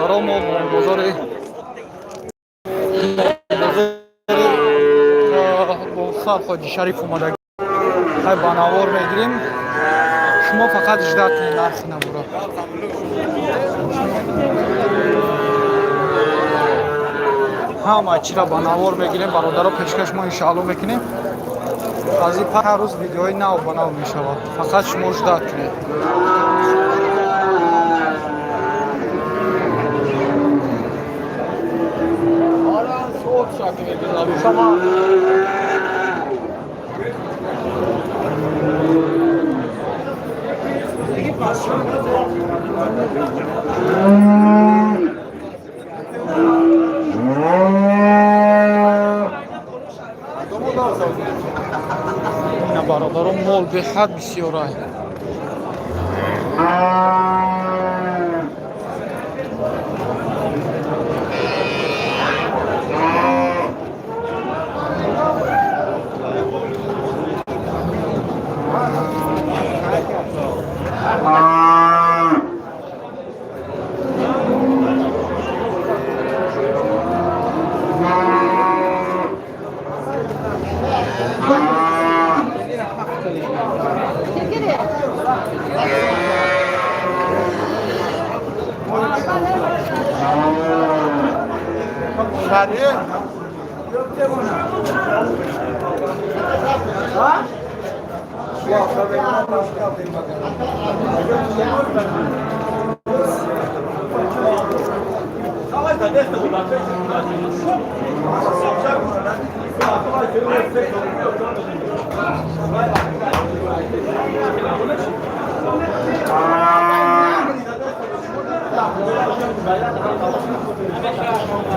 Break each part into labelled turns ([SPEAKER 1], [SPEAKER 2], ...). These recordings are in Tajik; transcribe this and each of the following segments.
[SPEAKER 1] Бародаро, мо бозори Бохтар, Хоҷи Шариф омада, хай, ба навор мегирем. Шумо фақат ждать кунед нархи навора. Ҳама чира ба навор мегирем, бародаро, пешкаш мо иншоалло мекунем. Аз ин ҳар рӯз видеои нав ба нав мешавад, фақат шумо ждать кунед. Ина, бародаро, мол беҳад бисёрай.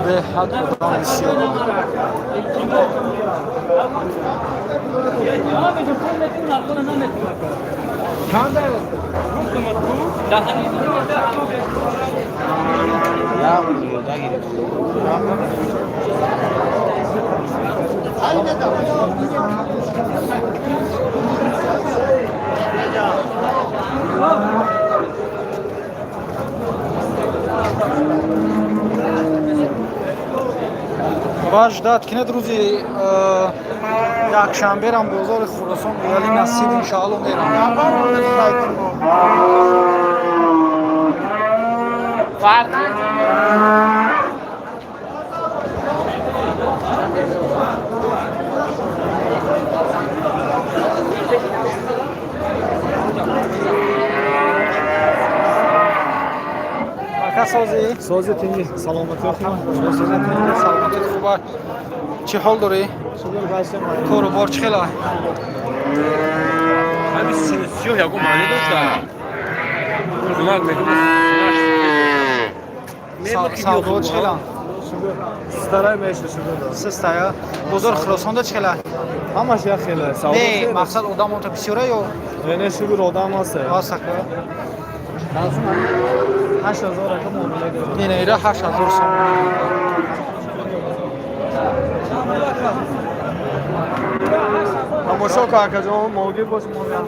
[SPEAKER 1] Беҳад одам бисёр. Ва ждать кунед, рӯзи якшанберам бозори Хуросон вали насиб, иншоалло, мерам. Ака, созӣ?
[SPEAKER 2] Сози, тинҷи, саломатӣ.
[SPEAKER 1] Саломатит хуба? Чӣ ҳол дорӣ? Кору бор чӣ хела?
[SPEAKER 3] Ҳамин сиёҳ ягон маъне дошта? Зунак мегӯ.
[SPEAKER 1] Савдо чӣ хела?
[SPEAKER 2] Старай меша шугур.
[SPEAKER 1] Систая бозори Хуросонда чӣ хела?
[SPEAKER 2] Ҳамаш як хеле.
[SPEAKER 1] Не, мақсад, одам онта бисёра ё?
[SPEAKER 2] Не, шугур, одам ҳаст.
[SPEAKER 1] Ҳастака?
[SPEAKER 2] 8000 ака муомила дорад.
[SPEAKER 1] Не, не, ира 8000 сомонӣ.
[SPEAKER 2] Тамошо кун, акаҷон, молгир бош муомила.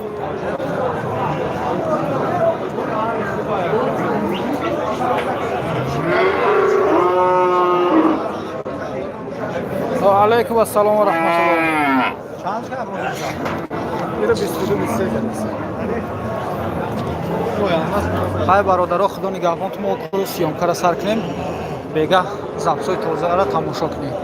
[SPEAKER 1] Алайкум ассалом ва раҳматуллоҳ. Чанд шаҳр?
[SPEAKER 2] Ира 22, 23 кардааст.
[SPEAKER 1] Хай, бародаро, худо нигаҳбон. Мо куру съёмка ра сар кунем, бегаҳ запись ҳои тозаро тамошо кунем.